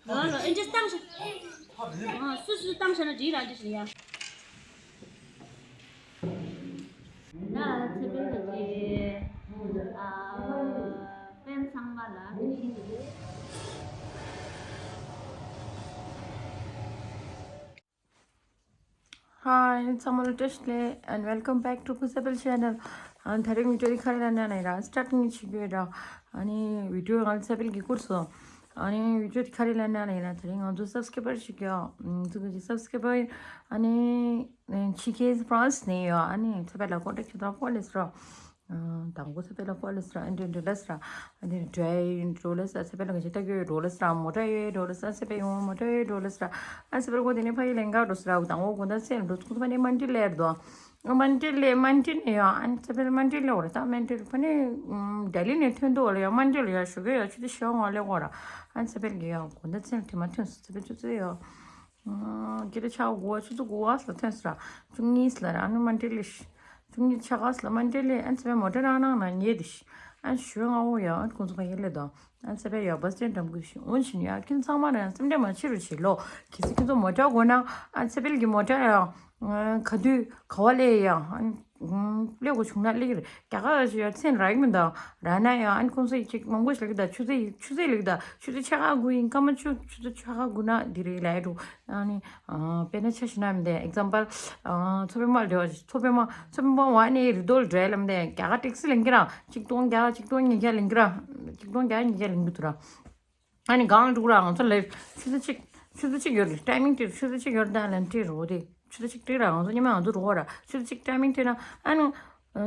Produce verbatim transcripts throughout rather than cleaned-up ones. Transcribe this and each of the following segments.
ལོ་ལོ་ཨེ་འདྲས་བཏང་ཤག་ཨ་སུ་སུ་བཏང་ཤག་ན་འགྲིག་ར་འདི་ཞིག་ཡ། ད་ཚེ་འཕེལ་གྱི་ཨ་ཕན་ཚང་མ་ལ་བཀྲ་ཤིས་བདེ་ལེགས། Hi, ཚང་མ་ལ་བཀྲ་ཤིས་བདེ་ལེགས། And welcome back to Phusabil channel. ཨ་ནི་དེ་རིང་བི་ཌིའོ་འདི་ག་རེ་ལབ་ན་ཡིན་ར། སི་ཊར་ཊིང་བྱེད་རྒྱུ་ཡིན་ར། ཨ་ནི་བི་ཌིའོ་ང་ཚེ་འཕེལ་གྱིས་བསྐུར་སོང་། ཨ་ནི་བི་ཌིའོ་འདི་ག་རེ་ལབ་ན་ཡིན་ར། དེ་རིང་ང་ཚོ་སབ་སི་ཀ་རའི་བར་ཞིག་ཡོད། ཨ་ཚོ་གི་སབ་སི་ཀ་རའི་བར་ཨ་ནི་ཕྱི་རྒྱལ་ཧྥ་རན་སི་ནས་ཡོད། ཨ་ནི་ཚེ་འཕེལ་ལ་ཀོན་ཊེག་བྱེད་སྟངས་ཀོ་ལེ་སི་ར། དང་པོ་ཚེ་འཕེལ་ལ་ཀོ་ལེ་སི་ར། ཨ་འདྲ་འདྲ་ལ་སི་ར། ཨ་འདྲ་འདྲ་འགྲོ་ལེ་སི་ར། ཚེ་འཕེལ་ལ་ང་ཞིག་ལྟ་གི་ཡོད་འགྲོ་ལེ་སི་ར། མོ་ཊ་ཡོད་འགྲོ་ལེ་སི་ར། ཚེ་འཕེལ་ཡོང་མོ་ཊ་ཡོད་འགྲོ་ལེ་སི་ར། ཨ་ཚེ་འཕེལ་ཁོ་དེ་ནས་ཕ་ཡི་ལེན་ག་འགྲོ་སི་ར། དང་པོ་དགོང་དག་ཚེ་འགྲོ་ཚོ་ཕ་ནས་མན་ཏི་ལེ་ར་དོ། མན་ཏི་ལེ་མན་ཏི་ལེ་ཡ། ཨ་ཚེ་འཕེལ་མན་ཏི་ལེ་འོ་ར། ད་མན་ཏི་ལེ་ཕ་ནས་ལྡི་ལི་ནས་ཐོན་དོ་ལ་ཡ། མན་ཏི་ལེ་ཡ་ཞོགས་ཀས་ཡ་ཆུ་ཚོད་བཞི་ལྔ་ལ་འོ་ར། ཨ་ཚེ་འཕེལ་གྱི་ཡ་དགོང་དག་ཚེ་འཕེལ་དེ་མ་ཐོན་སོང་། ཚེ་འཕེལ་ཆུ་ཚོད་ཡ། སྐད་ཆ་གོ་བ་ཆུ་ཚོད་དགུ་པ་ལ་ཐོན་སོང་ར། བཅུ་གཉིས་ལ་ར། ཨ་ནི་མན་ཏི་ལེ་ཤི། བཅུ་གཉིས་ཆ་ག་ལ་མན་ཏི་ལེ། ཨ་ཚེ་འཕེལ་མོ་ཊ་རང་ནང་ན་ཉལ་དེ་ཤི། ཨ་ཞོགས་ང་འོ་ཡ། ཨ་ཁོང་ཚོ་ཕ་ཡི་ལེ་དོ། ཨ་ཚེ་འཕེལ་ཡ་བ་སི་སི་ཊེན་ཌི་འགྲམ་གི་ཤི། འོན་ཤིན་ཡ་ཁྱེད་ཚང་མ་ར་སེམས་ཁྲལ་མ་བྱེད་རོགས་བྱེད་ལོ། གལ་སྲིད་ཁྱེད་ཚོ་མོ་ཊ་དགོས་ན་ཨ་ཚེ་འཕེལ་གྱི་མོ་ཊ་ཡ། ག་དུས་ག་བ་ལས་ཡ། ཨ་ནི་ཀླད་ཀོར་བྱུང་ན་ཀླད་ཀོར་རྒྱ་གར་ཞིག་ཡ་ཚན་རག་མི་འདུག་ར་ན་ཡ། ཨ་ནི་ཁོང་ཚོ་ཡི་ཅིག་མང་པོ་ཞིག་ལེགས་ད། ཆུ་ཚོད་ཆུ་ཚོད་ལེགས་ད། ཆུ་ཚོད་ཆ་ག་དགུ་ཡིན། སྐར་མ་ཆུ་ཆུ་ཚོད་ཆ་ག་དགུ་ན་འདི་རེད་ལ་ཡ་འགྲོ། ཨ་ནི་དཔེར་ན་ཆ་བཞག་ན་མི་འདུག་ཨེག་ཛམ་པལ་མཚོ་པདྨ་འདྲ་བ་ཞིག་མཚོ་པདྨ་མཚོ་པདྨ་བ་ནས་རི་རྡོ་ལ་འགྲོ་ཡ་ལ་མི་འདུག་རྒྱ་གར་ཊེག་སི་ལེན་གི་ར། ཆིག་སྟོང་བརྒྱ་ཆིག་སྟོང་ཉིས་བརྒྱ་ལེན་གི་ར། ཆིག་སྟོང་བརྒྱ་ཉིས་བརྒྱ་ལེན་གི་འདུག་ར། ཨ་ནི་གང་འགྲོ་ར། ང་ཚོ་ལ་ཆུ་ཚོད་གཅིག་ཆུ་ཚོད་གཅིག་ཡོད་རེད། ཊའི་མིང་དེ་ཆུ་ཚོད་གཅིག་ཡོད་རེད། ད་ལན་དེ་རོ་དེ་ཆུ་ཚོད་གཅིག་དེ་ར། ང་ཚོ་ཉི་མ་ང་ཚོ་རོ་ར། ཆུ་ཚོད་གཅིག་ཊའི་མིང་དེ་ན། ཨ་ནི་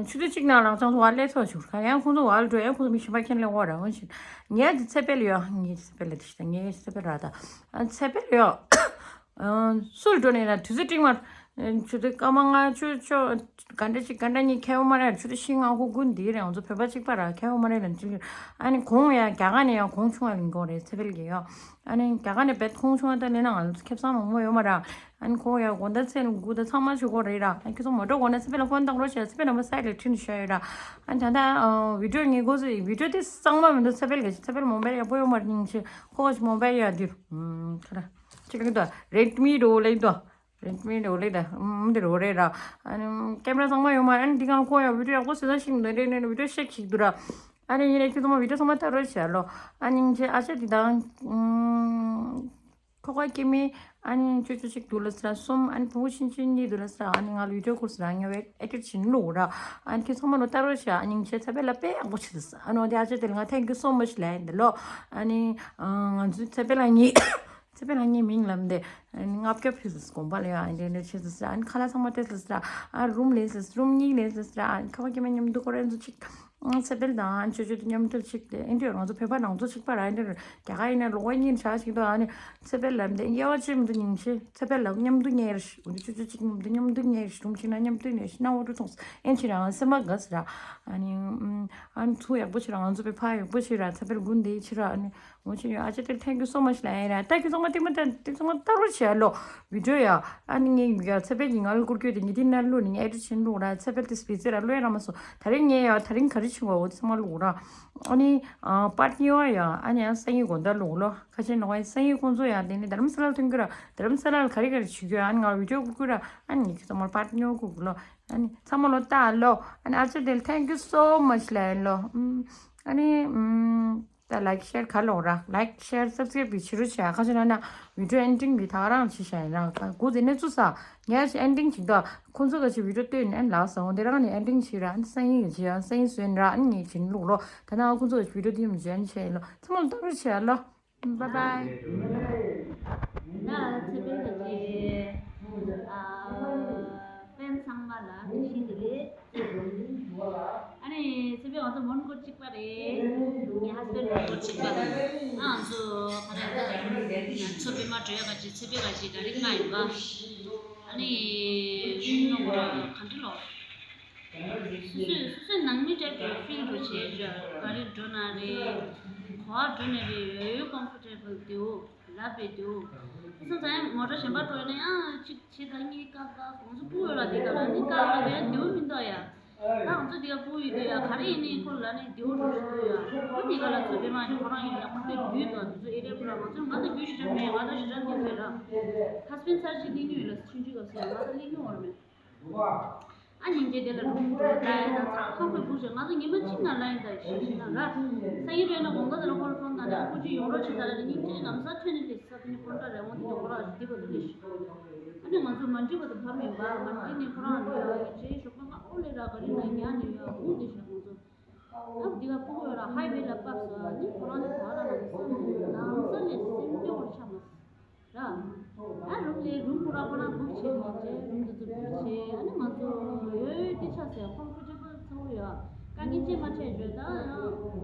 ཆུ་ཚོད་གཅིག་ནང་ལ་ང་ཚོ་བ་ལས་ཐོག་ཆུ་ཁ་ཡང་ཁོང་ཚོ་བ་ལ་འགྲོ་ཡང་ཁོང་ཚོ་མི་གཞན་པ་ཁྱེར་ལས་འོ་ར། འོན་ཞིག་ངས་དེ་ཚེ་འཕེལ་ཡོད། ངས་ཚེ་འཕེལ་ར། ད་ངས་ཚེ་འཕེལ་ར། ད་ཨ་ཚེ་འཕེལ་ཡོད། སུ་ལ་འགྲོ་ནས་ན་དུས་ཚོད་སྤྲིང་མར། ཆུ་ཚོད་སྐར་མ་ལྔ་བཅུ་ཆོ། ག་འདྲ་ཅིག་ག་འདྲ་གཉིས་ཁེལ་བ་མ་རེད། ཆུ་ཚོད་བཞི་ལྔ་དགུ་དགུ་འདི་རེད། ང་ཚོ་བོད་པ་གཅིག་པ་ར་ཁེལ་བ་མ་རེད་ལ་འཇིག་ཨ་ནི་གོང་ཡ་རྒྱ་གར་ནས་ཡང་གོང་ཆུང་བ་ལེན་གོ་རེད། ཚེ་འཕེལ་གྱི་ཡ། ཨ་ནི་རྒྱ་གར་ནས་བེད་གོང་ཆུང་བ་ད་ལེན་ན་ང་ཚོ་ཁེབས་སང་མང་མོ་ཡོད་མ་ར། ཨ་ནི་གོང་ཡ་དགོང་དག་ཚེ་ལ་དགུ་ད་ཚང་མ་ཞུ་གོ་རེད་ར། ཨ་ཁྱེད་ཚོ་མོ་ཊ་གོ་ན་ཚེ་འཕེལ་ལ་ཕོན་བཏང་རོགས་བྱས། ཚེ་འཕེལ་ལ་མོ་སའི་ལེ་ཁྲིན་ཤ་ཡོད་ར། ཨ་ད་ད་བི་ཌིའོ་ངས་གོ་ཚེ་བི་ཌིའོ་དེ་གཙང་མ་མི་འདུག་ཚེ་འཕེལ་གྱི་ཚེ་འཕེལ་མོ་བེལ་ཡག་པོ་ཡོད་མ་རེད། སྙིང་རྗེ། ཁོ་ག་ཅིག་མོ་བེལ་ཡ་འདིར་ཁ་ར་ཅིག་ལེགས་དོ། རེད་མི་རོ་ལེགས་དོ། རེད་མི་རོ་ལེགས་ད། ཨུམ་འདི་རོ་རེད་ར། ཨ་ནི་ཀེམ་ར་ཚང་མ་ཡོད་མ་རེད། ཨ་ནི་འདི་གང་ཁོ་ཡ་བི་ཌིའོ་ཡག་པོ་ཟེར་ས་ཞིག་འདུག་རེད་རེད། བི་ཌིའོ་ཤེག་ཞིག་འདུག་ར། ཨ་ནི་ཡིན་ནའི་ཁྱེད་ཚང་མ་བི་ཌིའོ་ཚང་མ་ལྟ་རོགས་བྱས་ལོ། ཨ་ནི་ངས་ཨ་ཅག་འདི་དང་ཁོ་ག་སྐྱེ་མི་ཨ་ནི་ཅོ་ཅོ་ཅིག་འདུག་ལ་ཟེར་གསུམ། ཨ་ནི་བུ་ཆུང་ཆུང་གཉིས་འདུག་ལ་ཟེར། ཨ་ནི་ང་ལ་བི་ཌིའོ་ཁོལ་ཟེར་ང་བས་ཨེ་ཌིཊ་བྱེད་ནུ་ར། ཨ་ནི་ཁྱེད་ཚང་མ་ལོ་ལྟ་རོགས་བྱས། ཨ་ནི་ངས་ཚེ་འཕེལ་ལ་དཔེ་ཡག་པོ་བྱེད་ཟེར། ཨ་ནི་འོ་དེ་ཨ་ཅག་དེ་ལ་ང་thank you so much ལབ་ཡིན་འདི་ལོ། ཨ་ནི་ང་ཚོའི་ཚེ་འཕེལ་ལ་ངས་ཚེ་འཕེལ་ལ་ངའི་མིང་ལབ་འདི་ལྔ་བརྒྱ་ཕུལ་སོང་དགོངས་པ་ལ་ཡ། ཨ་འདྲེ་འདྲེ་བྱེད་སོང་ཟེར། ཨ་ནི་ཁ་ལག་ཚང་མ་སྤྲད་སོང་ཟེར། ཨ་རུམ་ལེན་སོང་། རུམ་གཉིས་ལེན་སོང་ཟེར། ཨ་ཁ་བ་སྐྱེ་མ་མཉམ་དུ་ཁོ་རང་ཚོ་ཅིག་ཚེ་འཕེལ་དང་ཨ་ཅོ་ཅོ་དེ་མཉམ་དུ་ཅིག་དེ་ཨེ་འདྲེ་ང་ཚོ་བོད་པ་ནང་ཚོ་ཅིག་པ་ར། ཨེ་འདྲེ་རྒྱ་གར་ཡིན་ན་ལོ་ག་གཉིས་ཆ་ཅིག་དོ། ཨ་ནི་ཚེ་འཕེལ་ལབ་འདི་དབྱེ་བ་ཕྱེ་མི་འདུག་སྙིང་རྗེ། ཚེ་འཕེལ་ལ་མཉམ་དུ་ཉལ་རེད། འོ་འདི་ཅོ་ཅོ་ཅིག་མཉམ་དུ་མཉམ་དུ་ཉལ་རེད། རུམ་གཅིག་ན་མཉམ་དུ་ཉལ་རེད། སྣང་བ་རུ་མཐོང་སོང་། ཨེ་ཅི་ར་ཨ་སེམས་པ་དགའ་སོང་ར། ཨ་ནི་ཨ་ནི་ཚུགས་ཡག་པོ་བྱེད་ར། ང་ཚོ་བོད་པ་ཡག་པོ་བྱེད་ར། ཚེ་འཕེལ་དགུན་འདི་ཕྱི་ར། ཨ་ནི། ངོ་ཆེ་ཡོད་ཨ་ཅེ་དེ་thank you so much ལབ་ཡིན་ར། ད་ཁྱེད་ཚང་མ་ཏིག་མ་ཏིག་ཏིག་ཚང་མ་ལྟ་རོགས་བྱེད་ཨ་ལོ། བི་ཌིའོ་ཡ། ཨ་ནི་ངས་ཡ་ཚེ་འཕེལ་གྱི་ང་ལ་བསྐུར་རྒྱུ་དེ་ངས་དེ་ནས་བླུགས་ནས་ངས་ཨེ་ཌིཊ་བྱེད་བླུགས་ར། ཚེ་འཕེལ་དེ་སྤེ་ཚེ་ར་བླུགས་ཡ་ར་མ་སོང་། ད་རིང་ངས་ཡ་ད་རིང་ག་རེ་བྱུང་བ་འོ་དེ་ཚང་མ་བླུགས་ར། ཨ་ནི་པར་ཊི་ཉོ་བ་ཡ། ཨ་ནི་ཡང་སང་ཉིན་དགོང་དག་བླུགས་ལོ། ཁ་ཆེ་ནོ་ཡ་སང་ཉིན་ཁོང་ཚོ་ཡ་དེ་ནས་དྷ་རམ་ས་ལ་ཐོན་གི་ར། དྷ་རམ་ས་ལ་ལ་ག་རེ་ག་རེ་བྱེད་རྒྱུ། ཨ་ནི་ང་ལ་བི་ཌིའོ་བསྐུར་ར། ཨ་ནི་ངས་ཁྱེད་ཚང་མ་པར་ཊི་ཉོ་བསྐུར་གི་ལོ། ཨ་ནི་ཚང་མ་ལོ་ལྟ་ཨ་ལོ། ཨ་ནི་ཨ་ཅེ་དེ་thank you so much ལབ་ཡིན་ལོ། ཨ་ནི། ད་like share ག་ལོག་ར། like share subscribe བྱེད་རོགས་བྱས། ཁ་ཆེ་ན་ན་video ending གི་ད་ག་རང་བྱེད་བཞག་ཡིན་ར། གུ་ཟེ་ནས་བཙུགས་ས་ངས་ཅི་ending བྱེད་དོ། ཁོང་ཚོ་ག་ཅི་video སྟོན་ནས་ལགས་སོང་། དེ་རང་ནས་ending བྱེད་ར། ཨ་ནི་སང་ཉིན་ག་ཅི་ཡང་སང་ཉིན་བཟོས་ནས་ར། ཨ་ནི་ངས་བྱེད་ནས་བླུགས་ལོ། ད་ནང་ཁོང་ཚོ་ག་ཅི་video འདི་མི་བཟོས་ནས་བྱས་ཡིན་ལོ། ཚང་མ་ལ་ལྟ་རོགས་བྱས་ལོ། Bye bye. ད་ཚེ་འཕེལ་གྱི་ཨ་ཕན་ཚང་མ་ལ་བཀྲ་ཤིས་བདེ་ལེགས། ཨ་ནི་ཚེ་འཕེལ་ང་ཚོ་མོན་གྷོ་གཅིག་པ་རེད། ངའི་husband མོན་གྷོ་གཅིག་པ་རེད། ཨ་ང་ཚོ་ག་རེ་ད་མཚོ་པདྨ་འགྲོ་ཡ་ག་ཅི་ཚེ་འཕེལ་ག་ཅི་ག་རེ་ལྔ་ཡིན་པ། ཨ་ནི་ཤུང་ནོ་ག་འདྲ་ལོ། སོ་སོའི་སོ་སོའི་ནང་མི་འདྲ་པོའི་ཕིལ་འགྲོ་བྱས་ར། ག་རེ་འགྲོ་ན་རེད། ག་པར་འགྲོ་ན་རེད། ཡོད་ཡོད་ཀོམ་ཕོར་ཊེ་བལ་འདུག་ལབ་པའི་འདུག་ཨེ་སང་ཙང་ཡང་མོ་ཊ་གཞན་པ་འགྲོ་ཡོད་ན་ཡང་གཅིག་བྱེད་ད་གཉིས་ཀ་ཀ་ང་ཚོ་སྤུ་ཡོད་ལ་འདི་ག་ལ་ནི་ཀ་ཀ་དེ་ཡང་འདུག་མི་འདུག་ཡ། ད་ང་ཚོ་འདི་ག་སྤུ་ཡོད་འདུག་ཡ། ག་རེ་ཡིན་ནི་ཁོ་ལ་ནི་འདུག་འགྲོ་ཞིག་འདུག་ཡ། ཁོ་འདི་ག་ལ་ཚོ་བེ་མ་ཁོ་རང་ཡིན་ཡ། ཁོ་དཔེ་འདུག་འདུག་ང་ཚོ་ཨེ་རེ་པུ་ར། ང་ཚོ་ང་དང་རྒྱུད་ཞེ་དྲག་མེད། ང་དང་ཞེ་དྲག་གི་མེད་ར། ཧ་སི་བེན་ཌི་ཚར་གཅིག་གླེང་རྒྱུ་ཡོད་ལ། ཆུང་ཆུང་སྐབས་སུ་ང་དང་གླེང་རྒྱུ་ཡོད་མེད། ཨ་སྙིང་རྗེ་དེ་ལ་རུམ་འགྲོ་ད་ཡ་ད་ཚང་ཁང་ཁོས་སྦུག་བྱས། ང་ཚོ་ཉི་མ་གཅིག་ནང་ལ་ཡིན་ད་ཞེ་ཞེ་ན་ར། སང་ཉིན་རེ་ན་དགོང་དག་དེ་ལ་ཁོ་ལ་ཕོན་བཏང་ནས་ཨ་ཁུ་ཅིག་ཡོང་རོགས་བྱེད་ད་ར། སྙིང་རྗེ་ལམ་སང་ཐོན་ནས་སླེབས་ས་དེ་ནི་ཁོ་འདྲ་རེད། འོང་དེ་ནི་ཁོ་ར་བདེ་པོ་དེ་སླེབས་ཤིག་ཨ་ནི་ང་ཚོ་མ་འགྲིག་པ་དེ་བབ་མིན་པ། མ་འགྲིག་ནས་ཁོ་རང་ནི་ཡ་ཡིན་ཅེས་ཞོགས་པ་ང་ཨོ་ལེ་ར་ག་རི་ན་ཉལ་ནས་ཡ་འོང་དེ་ཤག་ང་ཚོ། ཨ་འདི་ག་ཕྲུ་གུ་ཡོད་ར་ཧའི་ཝེ་ལ་བབས་སོང་། ཨ་ནི་ཁོ་རང་ནི་ག་ར་ལམ་སང་ལམ་སང་ལས་སེམས་སྐྱོ་བོར་ཆགས་མ་སོང་། ར། ཨ་རུམ་ལས་རུམ་ཁོ་ར་ཁོ་རང་བུག་བྱས་མ་བྱས་རུམ་དེ་ཚོ་བུག་བྱས། ཨ་ནི་ང་ཚོ་ཡོད་དེ་ཆ་ཟེར་ཁོང་ཁུ་ཆེ་པོ་ཚོ་ཡོད། དཀའ་ངལ་ཅི་མ་འཕྲད་བརྗོད་ད་ཡང་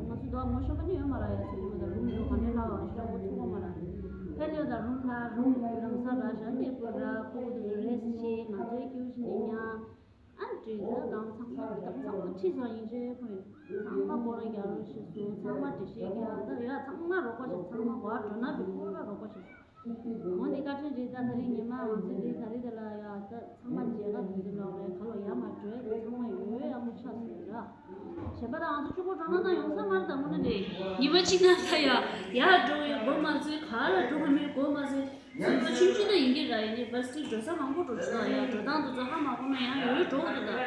ང་ཚོ་དོ་ངོ་ཤོང་པ་ནི་ཡོད་མ་ར། ཡ་ཚོ་ཡོད་ད་རུམ་ཡོད་ག་ནས་ལྷག་ཡོད་ཞེ་དྲག་གོ་ཚུགས་པ་མ་ར། ཕལ་ཡོད་ད་རུམ་ལ་རུམ་ལམ་སང་ར་ཞག་གནས་དགོས་ར། ཁོ་ཁོ་དེ་ཚོ་རེ་སི་བྱས། ང་ཚོའི་ཁྱིའུ་ཞིག་ནས་ཉ། ཨ་འདྲེ་ད་གང་ཚང་མ་གང་ཚང་མ་ཁྲིད་སོང་ཡིན་རེད། ཁོས་ཚང་མ་སྐོར་ར་རྒྱག་རོགས་ཞེས་སུ་ཚང་མ་འགྲེལ་བཤད་རྒྱག་ད་ཡ་ཚང་མ་རོགས་པ་ཞིག་ཚང་མ་གོ་བ་འགྲོ་ན་བི་ཁོ་ར་རོགས་པ་ཞིག་འོ་འདི་བཀའ་དྲིན་རེད། ད་ད་རིང་ཉི་མ་ང་ཚོ་འདི་ད་རིང་ད་ལ་ཡ་ད་ཚང་མ་མཇལ་ཁ་དུས་ཚོད་ལོག་རེད། ཁ་ལོ་ཡ་མ་བྲོས་ད་ཚང་མ་ཡོད་ཡ་མོ་ཆགས་སོང་ར། གཞན་པ་ད་ང་ཚོ་གཅིག་པོ་འགྲོ་ན་ད་ཡོང་ས་མ་རེད། ད་དངོས་གནས་རེད། ཉི་མ་གཅིག་ན་ད་ཡ་ཡ་འགྲོ་ཡོད་གོ་མ་ཚོད་ག་ལ་འགྲོ་གི་མེད་གོ་མ་ཚོད། སོ་སོ་ཆུང་ཆུང་ན་ཡིན་གྱི་ར། ཡིན་ནའི་བ་སི་ཊི་འགྲོ་ས་མང་པོ་འགྲོ་ཆོག་ཡ། འགྲོ་སྟངས་དེ་ཚོ་ཧ་མ་གོ་ན་ཡང་ཡོད་འགྲོ་གི་འདུག་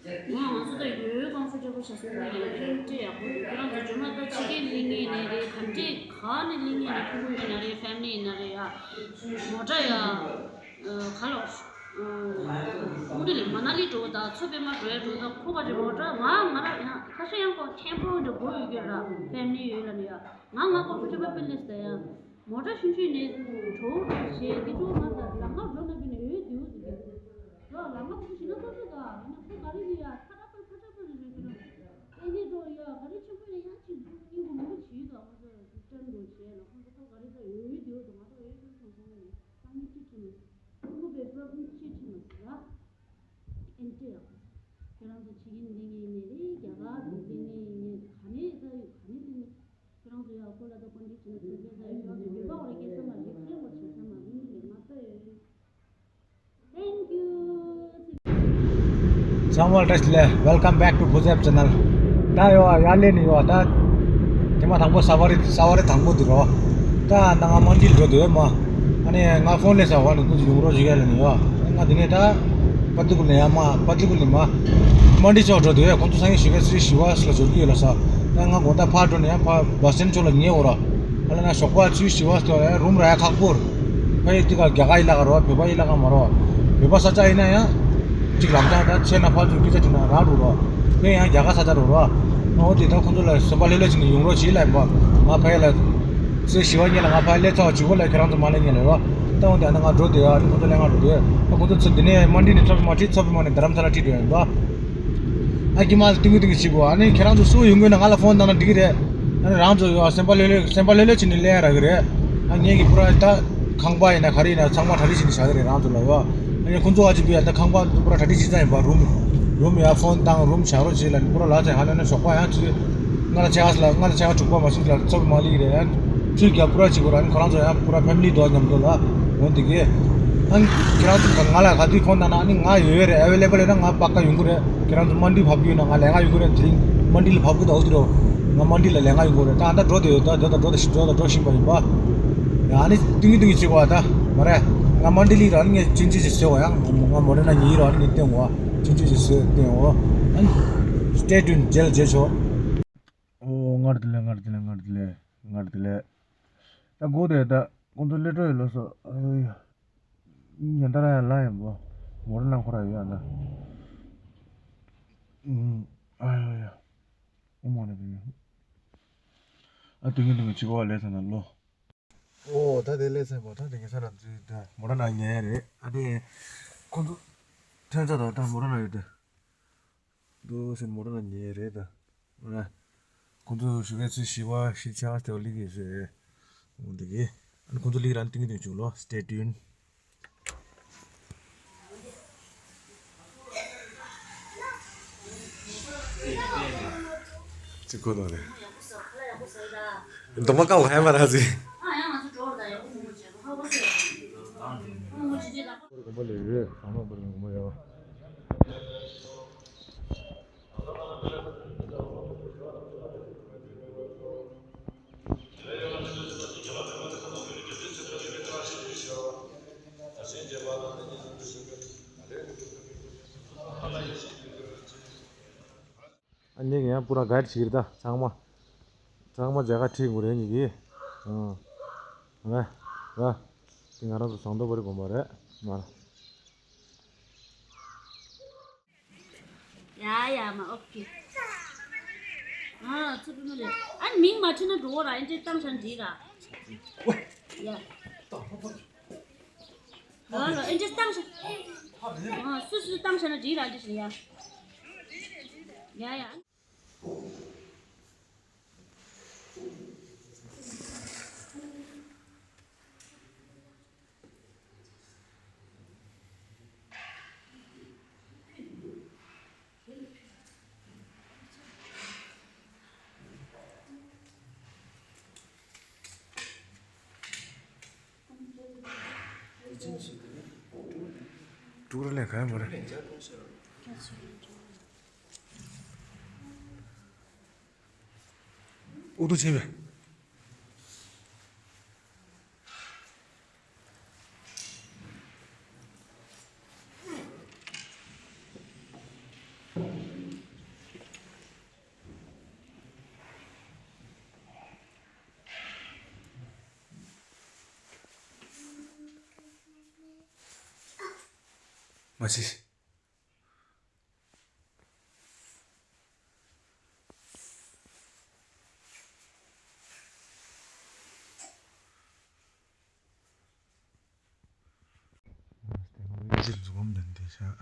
ད། ང་ང་ཚོ་ད་ཡོད་ཀོང་ཧྥོར་ཊེ་བལ་བྱ་སོང་ན་ཡང་ཨེ་འདྲ་ཡག་པོ་འདུག་ཁྱེད་རང་ཚོ་ཇོ་མ་ད་ཕྱི་རྒྱལ་གླིང་ངེས་ནས་རེད། ག་འདྲས་ག་ནས་གླིང་ངེས་ནས་ཕྲུ་གུ་ཡིན་ན་རེད། ཕེ་མི་ལི་ཡིན་ན་རེད་ཡ། མོ་ཊ་ཡ། ཁ་ལོ། ཨུ་འདྲ་ལས་མ་ན་ལི་འགྲོ་ད་མཚོ་པདྨ་འགྲོ་ཡ་འགྲོ་ད་ཁོ་ག་ཅིག་མོ་ཊ་ང་ང་ར་ཡང་ཁ་ཤས་ཡང་ཁོ་ཐེམ་པོ་འདྲ་དགོས་ཡོད་ཀྱི་ར། ཕེ་མི་ལི་ཡོད་ལ་ནི་ཡ། ང་ང་ཀོང་ཧྥོར་ཊེ་བལ་ཕེ་ལེ་སི་ད་ཡ། མོ་ཊ་ཆུང་ཆུང་ནས་གྲོ་བོ་གྲོ་བྱས་དེ་གྲོ་ང་ད་ལམ་ཁ་འགྲོ་ན་བི་ནས་འོད་དེའུ་དེ་གི། ལོ་ལམ་ཁ་དེ་ཞིག་ན་ཐོག་ཆུ་ད་ཡིན་ན་ཁོ་ག་རེ་ནི་ཡ་ཁ་ཏ་པར་ཁ་ཏ་པར་རེ་རེ་རེ། ཨེ་ནས་འགྲོ་ཡ་ག་རེ་ཆེན་པོ་ཡ་ཡང་ཅིག་སྙིང་པོ་མང་པོ་བྱེད་ད་ཁོ་ཚོ་ཀྲན་འགྲོ་བྱས་ལ་ཁོ་ཚོ་ཁོ་ག་རེ་ད་འོད་དེའུ་ད་ང་ད་འོད་དེའུ་ཁང་ཁང་ནས་སང་ཉིན་ཅི་ཁྲིད་ནས་ཁོ་པའི་པྲོབ་ལེམ་ཅི་ཁྲིད་ནས་ར། ཨེ་འདྲ་ཡ། ཁྱེད་རང་ཚོ་ཕྱི་རྒྱལ་འདི་ངེས་ནས་རེད། རྒྱ་གར་འདི་ངེས་ནས་ག་ནས་ད་ཡོད་ག་ནས་འདི་ངེས། ཁྱེད་རང་ཚོ་ཡང་ཁོ་ལ་ད་ཀོན་ཌི་ཤན་ཚུལ་ལས་ད་ཡོད་ཀྱང་ཚོ་འགྱོད་པ་འོ་རེ་སྐྱེ་ས་མ་རེད། ཁྲེལ་འོ་བྱེད་ས་མ་རེད། ལས་མ་ལྟ་ཡོད། Thank you. ཚང་མ་བཀྲ་ཤིས་བདེ་ལེགས། Welcome back to Phuzep channel. ད་ཡོ་ཡར་སླེབས་ནས་ཡོ་ད་ཐེངས་མ་དང་པོ་ས་བ་རི་ས་བ་རི་དང་པོ་འདི་རོ། ད་ད་ང་མན་ཌི་འགྲོ་འདོད་མ། ཨ་ནི་ང་ཕོན་སླེབས་ས་བ་ནས་ཁོ་ཚོ་ཡོང་རོགས་བྱེད་ཡ་ལ་ནི་ཡོ། ང་འདི་ནས་ད་པ་ཏི་ཀུ་ལ་ཡ་མ་པ་ཏི་ཀུ་ལ་མ་མན་ཌི་ཕྱོགས་འགྲོ་འདོད། ཁོང་ཚོ་སང་ཉིན་ཞོགས་ཀས་ཚེས་བཞི་པ་ལ་འབྱོར་གྱི་ཡོད་ལ་ས། ད་ང་དགོང་དག་ཕར་འགྲོ་ནས་ཡང་ཕར་བ་སི་ཊེན་ཕྱོགས་ལ་ཉལ་འོ་ར། ཨ་ལ་ན་ཞོགས་པ་ཚེས་བཞི་པ་སྟོད་ཡང་རུམ་རག་ཡ་ཁག་པོ་རེད། ཕ་ཡི་ཏི་ཀ་རྒྱ་གར་ཡི་ལ་ཀ་རོ། བོད་པ་ཡི་ལ་ཀ་མ་རོ། བོད་པ་ས་ཆ་ཡིན་ན་ཡང་གཅིག་ལམ་སང་ད་ཆེ་ན་ཕར་ཚུར་སྐད་ཆ་དྲིས་ན་རག་འགྲོ་རོ། དེ་ཡང་རྒྱ་གར་ས་ཆ་རོ་རོ། ཨོ་དེ་ད་ཁོང་ཚོ་ལ་སེམས་པ་ལྷོད་ལྷོད་བྱས་ནས་ཡོང་རོགས་བྱེད་ལབ་ཡིན་པ། ང་ཕ་ཡི་ལ་ཚེས་བཞི་པ་ཉིན་ལ་ང་ཕ་ཡི་སླེབས་ཚར་བ་གཅིག་པོ་ལ་ཁྱེད་རང་ཚོ་མ་སླེབས་ཉིན་ལ་རོ། ད་འོ་དེ་ཨ་ན་ང་འགྲོ་དེ་ཨ་ནི་ཁོང་ཚོ་སླེབས་ང་འགྲོ་དེ། ད་ཁོང་ཚོ་ཚུར་འདི་ནས་མན་ཌི་ནས་མཚོ་པདྨ་ཁྲིད། མཚོ་པདྨ་ནས་རྡ་རམ་ས་ལ་ཁྲིད་འགྲོ་ཡིན་པ། ཨ་ཀྱི་མ་ཏིང་ངུ་ཏིང་ངུ་བྱེད་དགོས། ཨ་ནི་ཁྱེད་རང་ཚོ་སུ་ཡོང་དགོས་ན་ང་ལ་ཕོན་བཏང་ན་འགྲིག་གི་རེད། ཨ་ནི་རང་ཚོ་ཡོད་སེམས་པ་ལྷོད་ལྷོད་སེམས་པ་ལྷོད་ལྷོད་བྱས་ནས་སླེབས་ཡ་རག་གི་རེད། ཨ་ངེད་ཀྱི་པུ་ར་ད་ཁང་པ་ཡིན་ན་ག་རེ་ཡིན་ན་ཚང་མ་གྲ་སྒྲིག་བྱས་ནས་བཞག་གི་རེད་རང་ཚོ་ལ་ཡོད། ཨ་ནི་ཁོང་ཚོ་ཨ་ཅི་བི་ཡ་ད་ཁང་པ་པུ་ར་གྲ་སྒྲིག་བྱས་ཙང་ཡིན་པ། རུམ་རུམ་ཡ་ཕོན་བཏང་། རུམ་བཞག་རོགས་བྱེད་ལ་ནི་པུ་ར་ལ་ཚེ་ཧ་ལས་ན་ཞོགས་པ་ཡང་ཚུར་ང་ལ་ཆ་ག་ལ་ང་ལ་ཆ་ག་དྲུག་པ་མ་ཤི་ལ་ཚོ་མ་ལི་རེད། ཨ་ཚུར་རྒྱ་པུ་ར་གཅིག་པུ་ར་ནི་ཁོ་རང་ཚོ་ཡང་པུ་ར་ཕེ་མི་ལི་དོ་མཉམ་དུ་ལ་འོ་དེ་གི། ཨ་ནི་ཁྱེད་རང་ཚོ་ང་ལ་ག་དུས་ཕོན་བཏང་ན་ཨ་ནི་ང་ཡོད་རེད། ཨ་ཝེ་ལེ་བལ་ཡོད་ན་ང་པ་ཀ་ཡོང་གི་རེད། ཁྱེད་རང་ཚོ་མན་ཌི་བབས་ཀྱི་ཡོད་ན་ང་ལས་ཀ་ཡོང་གི་རེད། དེ་རིང་མན་ཌི་ལ་བབས་ཀྱི་འདུག་འོ་དེ་རོ། ང་མན་ཌི་ལ་ལས་ཀ་ཡོང་གི་རེད། ད་ད་འགྲོ་དེ་ཡོད། ད་ད་ད་འགྲོ་དེ་ཞིག་འགྲོ་ད་འགྲོ་བཞིན་པ་ཡིན་པ། ཡ་ཨ་ནི་ཏིང་ངུ་ཏིང་ངུ་བྱེད་དགོས་པ་ད་མ་རེད། ང་མན་ཌི་ལ་རང་ངས་ཅིན་ཅི་ཞིག་ཟེར་བ་ཡང་ང་མོ་རེ་ན་ཉིན་རོ། ཨ་ནི་ངས་སྟོན་དགོས་ཅིན་ཅི་ཞིག་ཟེར་སྟོན་འོ། ཨ་ནི་སི་ཊེ་ཊུན་ཌི་མཇལ་མཇལ་ཆོག་ཨོ་སྔར་དེ་ལས་སྔར་དེ་ལས་སྔར་དེ་ལས་སྔར་དེ་ལས། ད་སྒོ་དེ་ད་ཁོང་ཚོ་སླེབས་འགྲོ་ཡོད་ལོ་སོ། ཨ་ཡོ་ཡ། ཉན་ད་ར་ཡ་ལ་ཡ་མོ་མོ་ར་ནང་ཁོ་ར་ཡོད་ཡ་ན། ཨ་ཡོ་ཡ། ཨོ་མོ་ནི་དེ་ནི། ཨ་དེ་ངི་དེ་ངི་ཅི་གོ་བ་ལས་ས་ན་ལོ། ཨོ་ད་དེ་ལས་ས་པོ་ད་དེ་ངི་ས་ན་ཙི་ད་མོ་ར་ནང་ཉན་ཡ་རེད། ཨ་དེ་ཁོང་ཚོ་ཐོན་ས་དང་ད་མོ་ར་ནང་ཡོད་དེ། འདུག་སེ་མོ་ར་ན་ཉེ་རེད་ད། ཁོང་ཚོ་ཞུ་མཁན་ཚོས་ཞི་བ་ཞི་ཆ་དེ་བ་ལི་གི་རེད། འོ་འདི་གི། ཨ་ནི་ཁོང་ཚོ་ལི་རང་ཏིང་ཏིང་བྱུང་ལོ། Stay tuned. ཅི་གོ་ལོ་རེད། འདོམ་པ་ཀ་བ་ཧེ་མ་ར་ཟི། པུ་ར་གའིཌ་བྱེད་ཀྱི་རེད་ད། ཚང་མ་ཚང་མ་མཇལ་ཁ་ཁྲིད་དགོས་རེད་ཉིད་ཀྱིས། ཨང་། རེད་རེད། དེ་ང་རང་ཚོ་ཟངས་མདོག་དཔལ་རི་དགོན་པ་རེད་མ། ཡ་ཡ་མ་ཨོ་ཁེ། ཨ་ཚུར་ཕུད་མ་རེད། ཨ་མིང་མ་ཁྲིད་ན་འགྲོ་བ་ར་ཨེ་འདྲས་བཏང་བཞག་འགྲིག་ར། ཡ། ཨ་ཨེ་འདྲས་བཏང་བཞག་ཨ་སུ་སུ་བཏང་བཞག་ན་འགྲིག་ར་ཨེ་འདྲས་ཡ། ཡ་ཡ། ཀྲུག་ར་ལས་ག་ཡང་མ་རེད། ཨུ་ཐུ་ཆེ་བས། མ་གཞི། འཛུལ་འཛུལ་བམ་ལྡན་ཏེ་ཤག